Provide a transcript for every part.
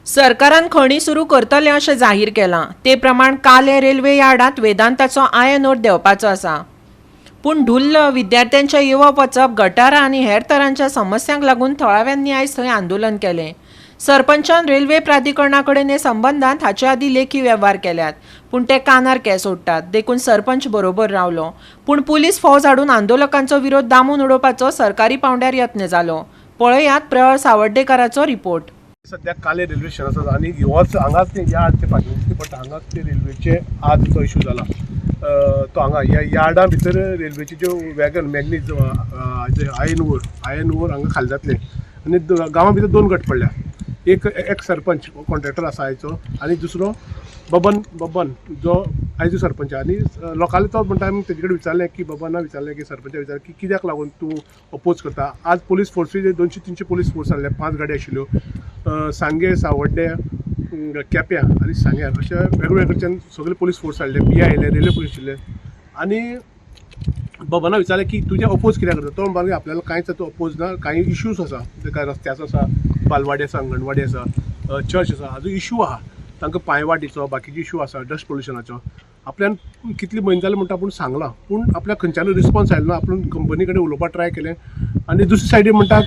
सरकारान खणी सुरू करतले अशें जाहीर केलां. ते प्रमाण काले रेल्वे यार्डांत वेदांताचो आयर्न ओर देंवपाचो आसा. पूण धुल्ल, विद्यार्थ्यांचें येवप वचप, गटारां आनी हेर तरांच्या समस्यांक लागून थळाव्यांनी आयज थंय आंदोलन केलें. सरपंचान रेल्वे प्राधिकरणा कडेन हे संबंदांत हाचे आदीं लेखी वेव्हार केल्यात, पूण ते कानार केंस ओडटात. देखून सरपंच बरोबर रावलो. पूण पुलीस फौज हाडून आंदोलकांचो विरोध दामून उडोवपाचो सरकारी पांवड्यार यत्न जालो. पळयात प्रहर सावर्डेकाराचो रिपोर्ट. सद्याक काले रेल्वे स्टेशन आसा आनी होच हांगाच ते यार्ड ते फाटल्यान दिश्टी पडटा. हांगाच ते रेल्वेचे आज जो इशू जाला, तो हांगा ह्या यार्डा भितर रेल्वेचे ज्यो वॅगन मॅगनीज, आयर्न ओर हांगा खाली जातले आनी गांवा भितर दोन गट पडल्या. एक एक सरपंच कॉन्ट्रॅक्टर आसा आयचो आनी दुसरो बबन बबन जो आयचो सरपंच. आनी लोकांनी तो म्हणटा, आमी तेजे कडेन विचारलें की, बबना विचारलें की, सरपंचा विचारलें की कित्याक लागून तूं अपोज करता? आज पोलीस फोर्सूय 200-300 पोलीस फोर्स आसले, पांच गाडी आशिल्ल्यो. सांगे, सावड्डे, केप्यां आनी सांग्यार अशे वेगवेगळे कडच्यान सगळे पोलीस फोर्स हाडले, पी I आयले, रेल्वे पोलीस आशिल्ले. आनी बबना विचारलें की तुजें अपोज कित्याक करता? तो म्हणपाक लागलो, आपल्याला कांयच अपोज ना, कांय इश्यूज आसा, ते काय रस्त्याचो आसा, बालवाडी आसा, अंगणवाडी आसा, चर्च आसा, हाजो इशू आहा, तांकां पांयवाटीचो बाकीचे इशू आसा, डस्ट पोल्युशनाचो. आपल्यान कितले म्हयने जाले म्हणटा आपूण सांगलां, पूण आपल्याक खंयच्यानूय रिस्पॉन्स आयलो ना. आपूण कंपनी कडेन उलोवपाक ट्राय केलें. आनी दुसरी सायडीन म्हणटा,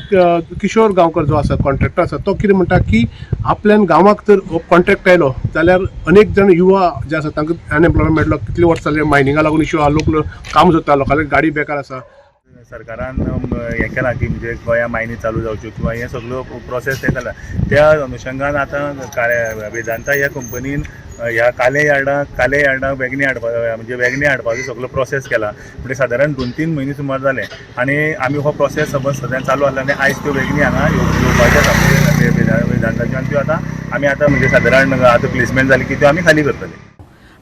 किशोर गांवकर जो आसा, कॉन्ट्रॅक्टर आसा, तो कितें म्हणटा की आपल्यान गांवाक जर कॉन्ट्रॅक्ट आयलो जाल्यार अनेक जाण युवा जे आसा तांकां अनएम्प्लॉयमेंट मेळटलो. कितले वर्सां जाले मायनिंगा लागून इशू आहा, लोक काम सोदता, लोकांले गाडी बेकार आसा. सरकारान हें केलां की म्हणजे गोंया मायनी चालू जावच्यो किंवा हें सगळ्यो प्रोसेस तें जाला. त्या अनुशंगान आतां वेदांता ह्या कंपनीन ह्या काले यार्डाक वेगणी हाडपा, म्हणजे वेगणी हाडपाचो सगळो प्रोसेस केला. म्हणजे सादारण 2-3 म्हयने सुमार जाले आनी आमी हो प्रोसेस समज सद्या चालू आसला आनी आयज त्यो वेगणी हांगा येवपाच्यो आसा, म्हणजे वेदांताच्यो. आनी त्यो आतां आमी आतां म्हणजे सादारण आतां प्लेसमेंट जाली की त्यो आमी खाली करतले.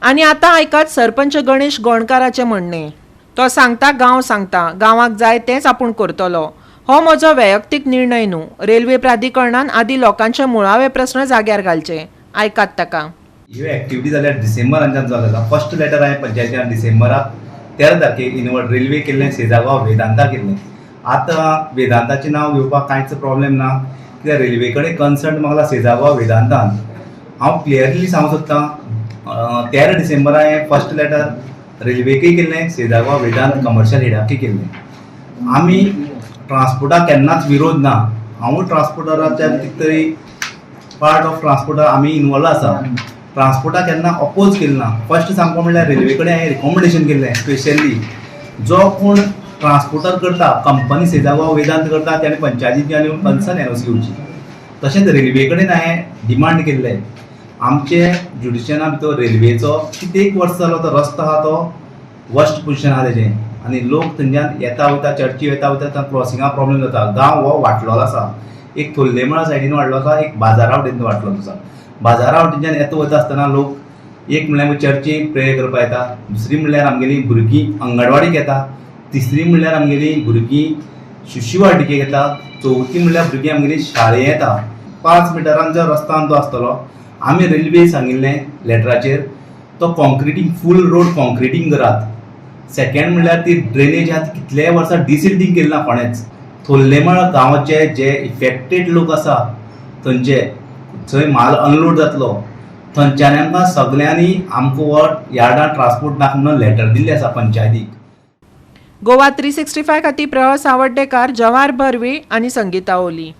आनी आतां आयकात सरपंच गणेश गोणकाराचें म्हणणें. तो सांगता, गांव सांगता, गांवाक जाय तेंच आपूण करतलो. हो म्हजो वैयक्तीक निर्णय न्हू. रेल्वे प्राधिकरणान आदी लोकांचे मुळावे प्रस्न जाग्यार घालचे. आयकात ताका. ह्यो एक्टिविटी जाल्यार डिसेंबरांच्यान चालू आसा. फर्स्ट लेटर हांवें पंचायतीन डिसेंबराक 13 तारखेक इनवर्ड रेल्वे केल्लें, सेजागांव वेदांता केल्लें. आतां वेदांताचें नांव घेवपाक कांयच प्रॉब्लेम ना, कित्याक रेल्वे कडेन कन्सर्ट मागला सेजागांव वेदांतान. हांव क्लियरली सांगूंक सोदतां, 13 डिसेंबरा हांवें फर्स्ट लेटर रेल्वेकय केल्लें, सेजागांव वेदांत कमर्शियल हेडाकय केल्लें. आमी ट्रान्सपोर्टाक केन्नाच विरोध ना. हांवूय ट्रान्सपोर्टराच्या कितें तरी पार्ट ऑफ ट्रान्सपोर्टर आमी इनवॉल्व आसा. ट्रान्सपोर्टाक केन्ना अपोज केलें ना. फर्स्ट सांगपा म्हणल्यार रेल्वे कडेन हांवें रिकॉमेंडेशन केल्लें, स्पेशली जो कोण ट्रान्सपोर्टर करता, कंपनी सेजागांव वेदांत करता, त्याने पंचायतीन येवन कन्सर्न एनओसी घेवची. तशेंच रेल्वे कडेन हांवें डिमांड केल्लें, आमचे ज्युडिशना भितर रेल्वेचो कितेक वर्स जालो तो रस्तो आहा, तो वर्स्ट पोजिशन आहा तेजें आनी लोक थंयच्यान येता वयता, चर्ची वयता वयता क्रॉसिंगा प्रॉब्लेम जाता. गांव हो वांटलोलो आसा. एक थोल्लेमळा सायडीन वाडलो आसा, एक बाजारा वटेन वांटलो आसा. बाजारा वटेनच्यान येता वयता आसतना लोक एक म्हणल्यार चर्चीक प्रेयर करपाक येता, दुसरी म्हणल्यार आमगेली भुरगीं अंगणवाडीक येता, तिसरी म्हणल्यार आमगेली भुरगीं शिशुवाटिकेक येता, चवथी म्हणल्यार भुरगीं आमगेली शाळें येता. 5 मिटरांचो रस्तो तो आसतलो. आमी रेल्वे सांगिल्लें लेटराचेर, तो कॉन्क्रिटींग, फूल रोड कॉन्क्रिटींग करात. सेकंड म्हणल्यार ती ड्रेनेज आहा ती कितलेय वर्सां डिसिल्टींग केली ना कोणेच. थोल्लेमळ गांवाचे जे इफेक्टेड लोक आसा, थंयचे थंय माल अनलोड जातलो, थंयच्यान आमकां सगल्यांनी आमकां हो यार्डान ट्रान्सपोर्ट नाका म्हणून लेटर दिल्लें आसा पंचायतीक. गोवा 365 खातीर प्रवास सावड्डेकार, जवाहर बर्वे आनी संगीता ओली.